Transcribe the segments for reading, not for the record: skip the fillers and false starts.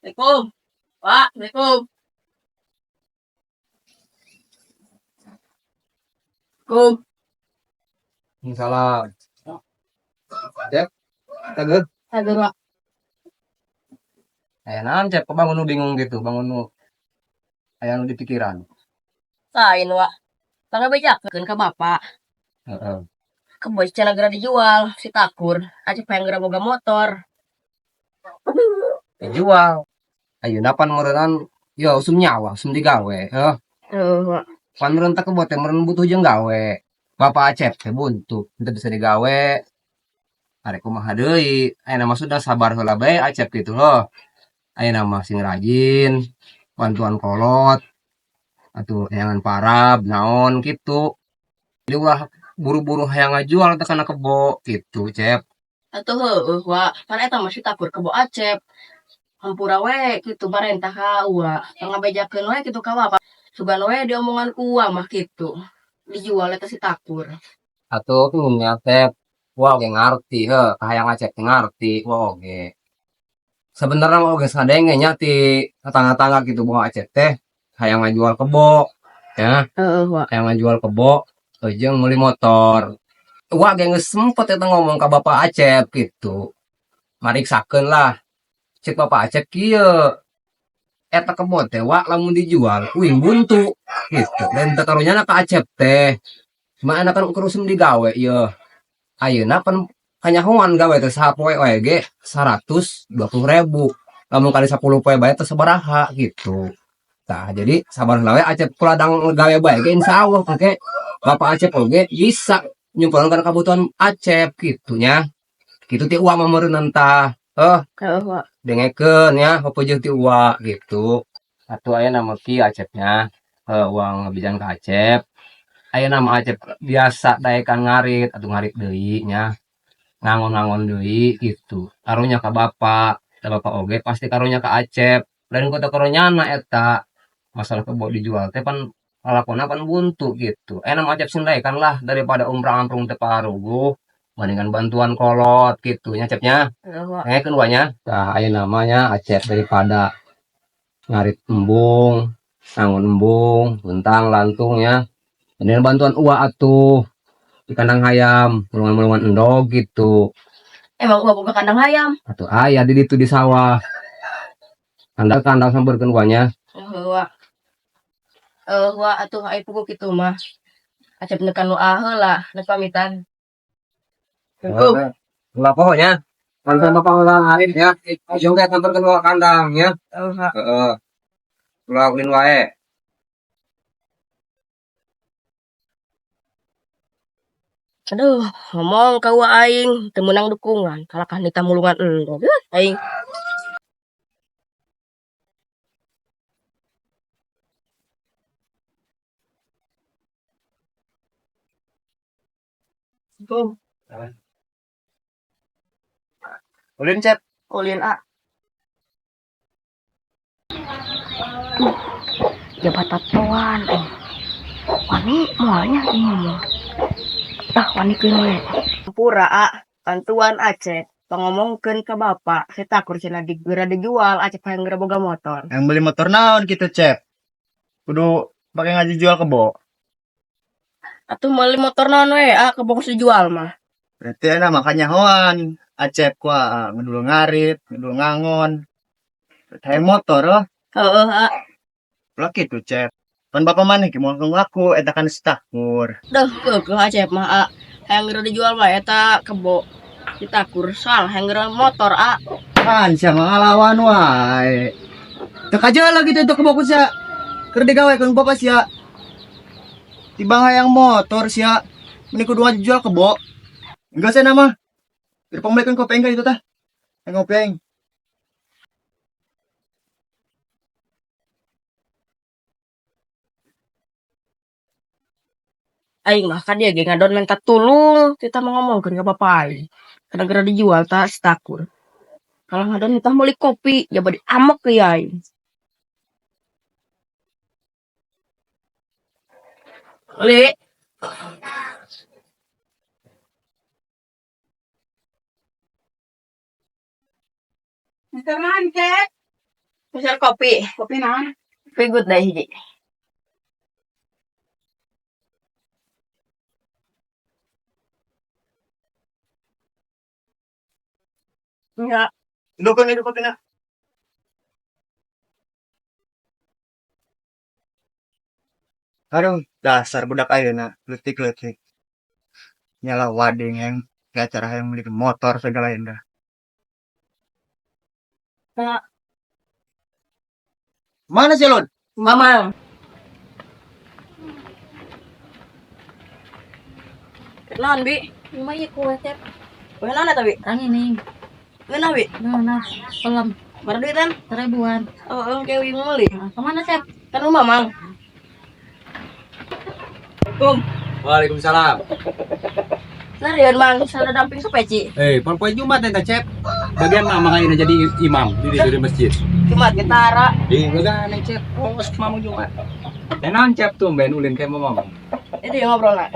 Assalamualaikum. Pak, Assalamualaikum. Assalamualaikum. Salam. Cep, Teguh. Aduh, Pak. Aya naon, Cep, kok bangun nu bingung gitu, bangun nu aya nu di pikiran? Lain, Wak. Pangabejakeun ka Bapak. Heeh. Kebo cenah geura dijual, si Takur. Acep hayang geura boga motor. Dijual. Ayeuna pan meureunnan ya usum nyawa, usum digawe, heuh. Heeh, Wak. Pan meureun teh kebo teh meureun butuh jeung gawe. Bapak Acep teh buntu, henteu bisa digawe. Arek kumaha deui, ayeuna mah sudah sabar heula bae Acep gitu heuh. Ayeuna mah sing rajin, bantuan kolot, atuh neangan parab, naon gitu. Jadi ulah buru-buru hayang ngajual teh kana kebo gitu, Cep. Atuh heueuh, Wak. Pan eta mah si Takur kebo Acep. Hampura we kitu marentah ka Uwa. Pangabejakeun we kitu ka Bapak. Sugan we diomongan ku Uwa mah kitu. Dijual eta si Takur. Atuh nya Cep, Uwa oge ngarti heuh, kahayang Acep teh ngarti, Uwa oge. Sebenarnya mah oge ngadenge nya ti tetangga-tangga gitu bahwa Acep teh hayang ngajual kebo, ya. Heeh, Wak. Hayang ngajual kebo jeung meuli motor. Uwa ge geus sempet eta ngomong ka Bapak Acep gitu. Mariksakeun lah. Cek Bapak Acep kieu. Eta kebo teh, Wak, lamun dijual uing buntu gitu. Dan teu karunyana ka Acep teh. Cuma anak kan ukur usum digawe ieu. Ayeuna pan kanyahoan gawe teh sapoe we ge 120.000. Lamun kali 10 poe bae teh sabaraha gitu. Tah, jadi sabar heula we Acep ku ladang gawe bae ge insyaallah engke Bapak Acep oge bisa nyumpulkeun kana kabutuhan Acep gitu nya. Kitu ti Uwa mah meureunnan tah. Heuh, Heeh, Wak. Dengekeun nya pepeujeuh ti Uwa gitu. Atuh ayeuna mah kieu Acepnya, heuh, urang ngabejan ka Acep. Ayeuna mah Acep biasa daekan ngarit atuh ngarit deui nya. Ngangon-ngangon deui gitu. Karunya ka Bapak, da Bapak oge pasti karunya ka Acep. Lain ku teu karunyana eta. Masalah kebo dijual teh pan lalakonna pan buntu gitu. Ayeuna mah Acep sing daekan lah daripada umprang-amprung teu paruguh, mendingan bantuan kolot gitu nya, Cep, nya. Heeh, Wak. Dengekeun Wa nya. Tah, ayeuna mah nya Acep daripada ngarit embung, ngangon embung, luntang lantung nya. Mendingan bantuan Uwa atuh di kandang hayam, mulungan-mulungan endog gitu. Emang Uwa boga kandang hayam? Atuh aya di ditu di sawah. Kandang-kandang sampeurkeun Wa nya. Heeh, Wak. Heuh, Wak, atuh ai puguh kitu mah. Acep nekan nu A heula, rek pamitan. Assalamualaikum. Ulah poho nya. Bantuan Bapak ulah ngarit ya. Ujung teh sampeurkeun Wa kandang nya. Heeh, Wak. Heeh. Ulah ulin wae. Aduh, ngomong ka Uwa aing teu meunang dukungan, kalakah nitah mulungan endog. Aing. Assalamualaikum. Ulin, Cep. Ulin, A. Tuh, jabat tatoan aing. Wani moalnya aing ngomong. Tah wani keun we. Hampura, A, bantuan Acep. Pangomongkeun ka Bapak, si Takur cenah geura dijual, Acep hayang geura boga motor. Yang beli motor naon gitu, Cep? Kudu pakai ngaji jual kebo. Atuh meuli motor naon we, A, kebo geus dijual mah. Berarti enak makanya hoan. Acep kuah ngedul ngarit, ngedul ngangon. Hayang motor loh. Heeh, A. Ulah gitu, Cep. Pan bapak maneh ge moal ngaku eta kan si Takur. Duh, keukeuh Acep mah, A. Hayang geura dijual wae eta kebo. Si Takur salah hayang geura motor, A. Kan sia ngalawan wae. Teu kajeula gitu itu kebo ku sia. Keur digawe ku bapak sia. Tibang hayang motor sia. Meni kudu ngajual kebo. Enggak sia nama. Keur pangmelikeun kopi aing ka ditu tah. Hayang ngopi aing. Aing mah ka dieu ge ngadon minta tulung, kita mah ngomongkeun ka bapa aing. Kada geura dijual tah si Takur. Kalau ngadon nitah meuli kopi, jaba diamek ke aing. Li. Naon, Cep? Misal kopi. Kopi naon? Kopi good day hiji. Enggak. Indogkeun itu kopina. Aduh, dasar budak ayeuna leutik-leutik. Nyala wading yang acara yang beli motor segala indah. Nah. Mana sih Lon? Mamang. Naon, Bi? Cuma iya kue teh. Kue naon eta, Bi? Rangining. Ngeunah, Bi? Nah, pelem. Mana duitan? Seribuan. Oh, oh, kayak wing meuli. Nah, kemana, Sep? Kan rumah, Mang. Assalamualaikum. Waalaikumsalam. Narian, Mang, sada damping sepeci. Eh, poe Jumat eta, Cep. Bagian mamang ayeuna jadi imam di masjid. Jumat getara. Di legaan Cep. Oh, mamang Jumat. Dan naon Cep tumben ulin kayak mamang. Itu yang ngobrol nak.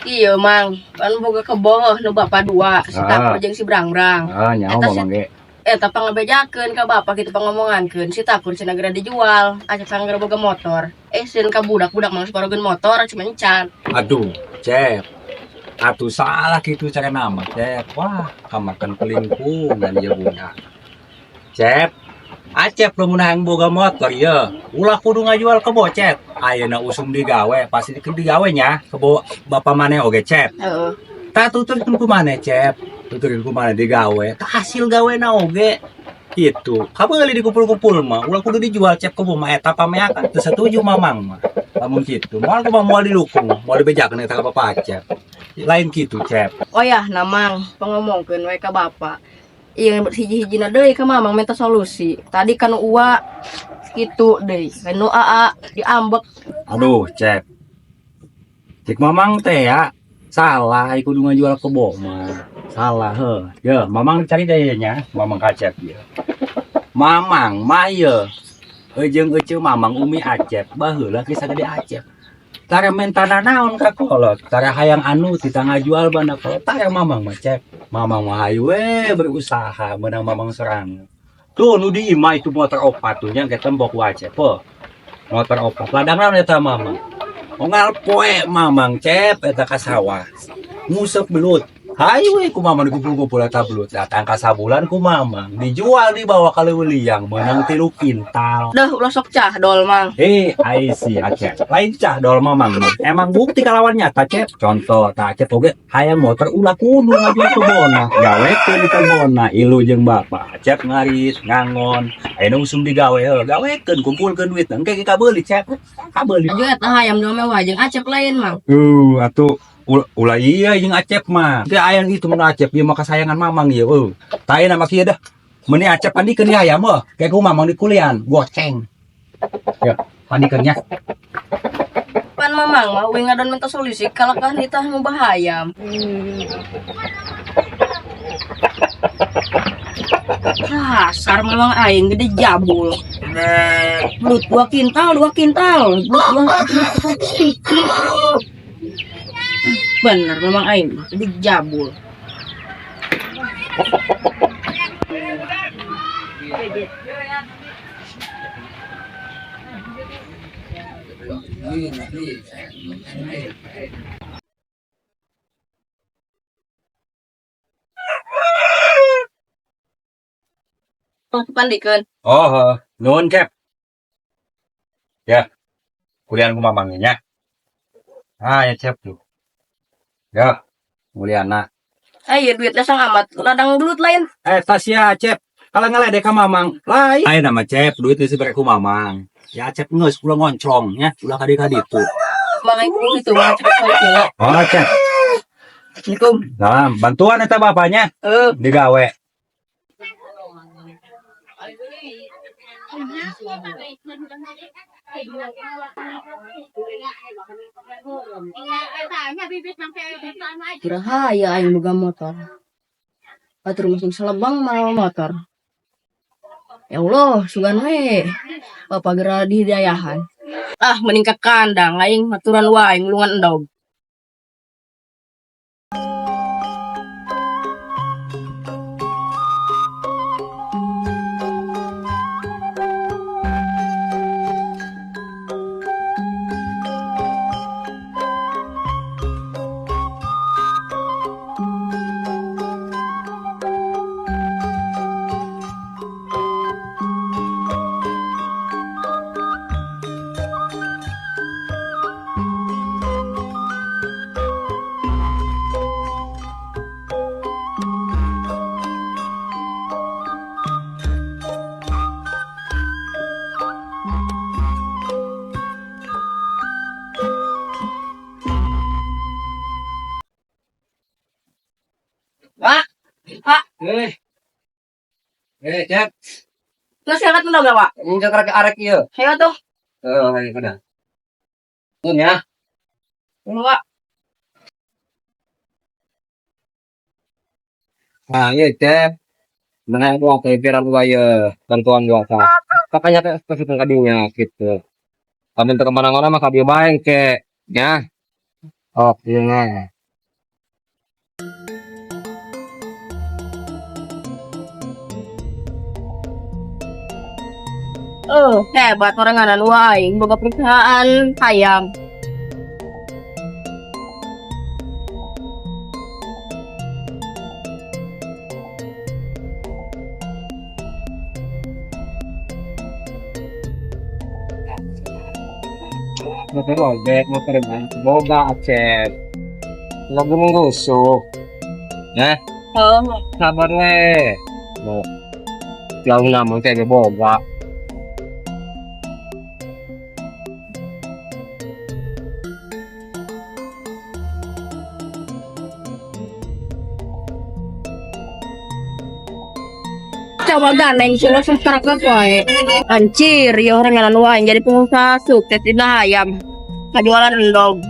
Iya, Mang. Kan boga kebo nu bapak dua, si Ah. Takur jeung si Brang-brang. Ah, nyaho Eta si mamang ge. Eta pangabejakeun ka bapak kitu pangomongankeun si Takur cenah geura dijual, acep sanggeur boga motor. Eh sieun ka budak-budak mang saporogeun motor cuma encan. Aduh, Cep. Atuh salah gitu cara nama, Cep. Wah, kamakan pelingkungan ya budak. Cep, Acep lamun hayang boga motor ya. Ulah kudu ngajual kebo, Cep. Ayeuna usum digawe, pasti digawe nya kebo bapak maneh oge, Cep. Heeh. Tak tuturkeun ku maneh, Cep. Tuturkeun ku maneh digawe. Tak hasil gawena oge. Gitu. Kabeuli dikumpul-kumpul mah, ulah kudu dijual Cep kebo mah eta pameakan. Teu setuju mamang mah. Lamun kitu, moal kumaha moal didukung, moal dibejakeun eta ka bapak Acep. Lain kitu, Cep. Oh ya, nah Mang, pangomongkeun we ka bapak. Iya hiji-hijina deui ka mamang minta solusi. Tadi kan uwa kitu deui, kan nu aa diambek. Aduh, Cep. Cek mamang teh ya, salah ieu kudu ngajual kebo mah. Salah heuh. Ye, mamang cari deh nya, mamang ka Acep ye. Mamang mah ye. Jeung ece mamang Umi Acep, baheula geus sagede Acep. Tara mentana naon ka kolot, tara hayang anu tita ngajual bana kolot, tara mamang mah Cep. Mamang mah hayu we berusaha menang mamang serang. Tuh nu di imah itu motor opat tuh nya ge tembok ku Acep. Heuh. Motor opat ladang naon eta mamang. Unggal poe mamang Cep eta ka sawah. Nguseup belut. Hayu we ku mamang dikumpul-kumpul eta belut. Datang ka sabulan ku mamang dijual dibawa ka Leuwiliang menang 3 kintal. Dah ulah sok cah dol Mang. Eh, ai si Acep. Lain cah dol mamang. Emang bukti kalawan nyata, Cep. Contoh, tah Acep oge hayang motor ulah kudu ngajual kebona. Gawekeun kebona ilu jeung bapak. Acep ngarit, ngangon. Ayeuna usum digawe heuh, gawekeun kumpulkeun duit. Engke ge kabeuli, Cep. Kabeuli. Aju eta hayam nu mewah jeung Acep lain Mang. Atuh ulah iya jeung Acep mah. Teu aya itu mun Acep ieu mah kasayangan mamang ieu heuh. Tah ayeuna mah kieu dah. Meuni Acep pandikeun ieu hayam heuh. Kayak ku mamang di kulian, goceng. Ya, pandikeun nya. Pan mamang mah uing ngadon minta solusi kalakah nitah nu bahayam. Dasar memang aing gede jabul. Belut 2 kintal, 2 kintal. Belut 2. Bener memang aing gede jabul. Pandikeun. Oh, heuh. Nuhun, Cep. Ya. Kulian ku mamang nya. Ah, ya Cep tuh. Ya, muliana. Ayo duitnya sang amat, ladang belut lain. Tas ya, Cep. Kalau ngeledek ka mamang, lain. Ayo nama Cep, duit geus dibere ku mamang. Ya Cep geus ulah ngonclong nya, ulah kadi-kadi itu. Mang aing gitu, mang cepet kilo. Oh, Cep. Assalamualaikum. Salam, bantuan eta bapaknya. Heeh. Digawe. Kira haya aing boga motor. Batur musim selebang malah motor. Ya Allah, sugan we. Bapak geura dihidayahan. Ah, mending ka kandang aing maturan wae ngulungan endog. Eh. Eh, Cep. Terus siapa tuh gawa? Ini karek arek ieu. Hayo tuh. Heeh, ayo udah. Tun ya. Wa. Nah, iya, Cep. Nah, gua kepikiran gua ya bantuan gua ka. Kakaknya teh kasih kadinya gitu. Kami teu kemana-mana mah ka dieu bae ke, ya. Oh, iya. Oh, hebat oranganan wa aing boga perusahaan hayam. Motor ojek, motor ban, boga Acep. Lagu menggusuk. Ya, Oh, sabar we. Mau jauh namun kayak boga. Coba gandeng sih lo sekarang wae. Anjir, ya oranganan wa aing jadi pengusaha sukses dina hayam. Kajualan endog.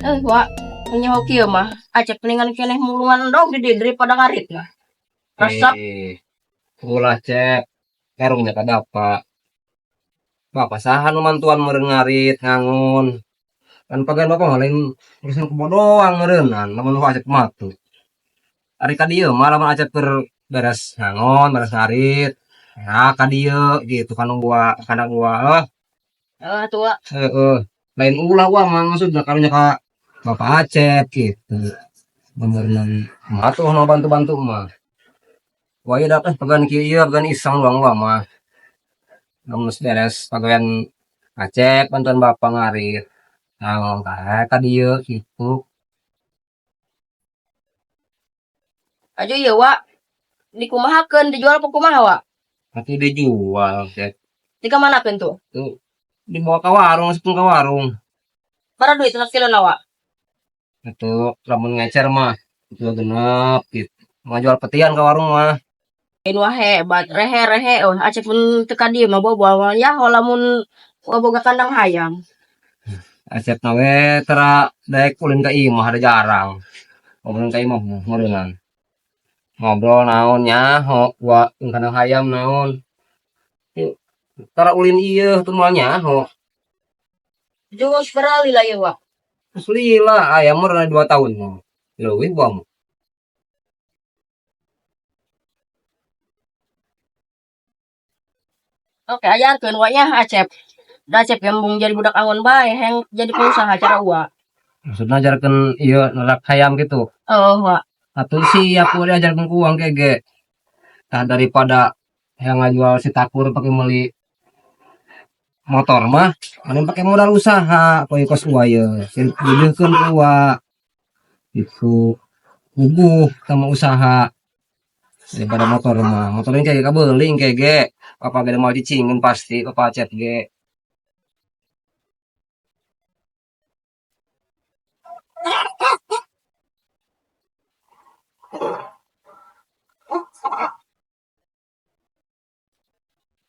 Eh, wa, punya hoki mah. Acep mendingan keneh mulungan endog di daripada ngarit mah. Resep. Eh, ulah Cep. Karungnya kada apa. Bapak saha nu mantuan meureun ngarit ngangon. Kan pagan bapak mah lain urusan kebo doang meureunnan lamun nu Acep mah tuh. Ari ka dieu mah lamun Acep keur beres ngangon, beres ngarit. Nah, ka dieu gitu kan gua kandang gua heuh. Eh, tua. Heeh. Lain ulah gua mah maksudna karunya ka Bapak Acep gitu. Bener mah tuh nu bantu-bantu mah. Wah ieu da pagan kieu ieu pagan iseng doang gua mah. Lamun geus beres pagawean Acep bantuan bapak ngarit. Nah, ka dieu gitu. Aja ieu wa. Dikumahakeun dijual apa kumaha wa? Nanti dijual, Cep. Dikamanakeun tuh? Tuh dibawa ke warung, masukin ke warung. Bara duit sakilo na wa. Itu lamun ngecer mah itu genep gitu. Mau jual petian ke warung mah. Lain wah hebat, rehe-rehe oh Acep pun teu ka dieu mah bawa ya lamun boga kandang hayam. Acep na we tara daek ulin ka imah ada jarang. Ulin ka imah meureunnan. Ngobrol naon nya, ho wa kandang hayam naon. Tara ulin ieu teu moal nyaho. Jus berali lah ieu wa. Terus lila ayam mah 2 tahun mah. Leuwih gua mah. Oke, ajarkeun wa nya Acep. Da Acep yang bung jadi budak angon bae, heng jadi pengusaha cara wa. Maksudna ajarkeun ieu nerak hayam gitu. Oh, wa. Atuh siap gua diajarkeun ku uang kege. Tah daripada yang ngajual si takur pakai meuli motor mah, mending pakai modal usaha, poe kos uwa ye. Dideungkeun ku uwa. Itu puguh sama usaha daripada motor mah. Motor ini kayak kabeuli kege. Papa gede mau cicingin pasti papa Acep ge.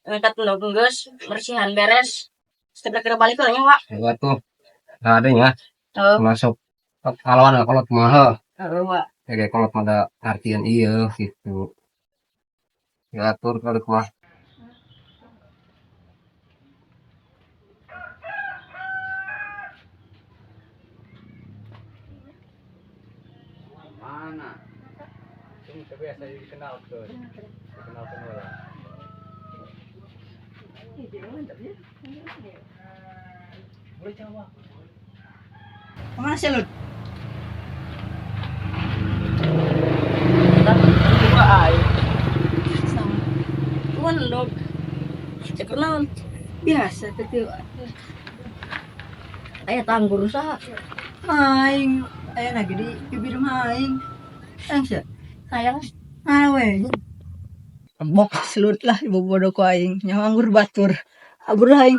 Angkat endog geus, bersihan beres. Setiap kira balik lah nya wa. Hebat tuh. Nah, ada ya. Heeh. Masuk kalawan kolot mah heuh. Heeh, wa. Kayak kolot mah ada artian ieu gitu. Diatur kalau mah. Mana? Itu biasa dikenalkeun. Dikenalkeun heula. Boleh jawab. Kemana sih lu? Dua ay. Tuan dog. Cek naon? Biasa kitu. Aya anggur saha? Aing aya lagi di bibir mah aing. Aing sia. Hayang. Ah we. Bok selut lah ibu bodoh ku aing. Nyawa anggur batur. Abur aing.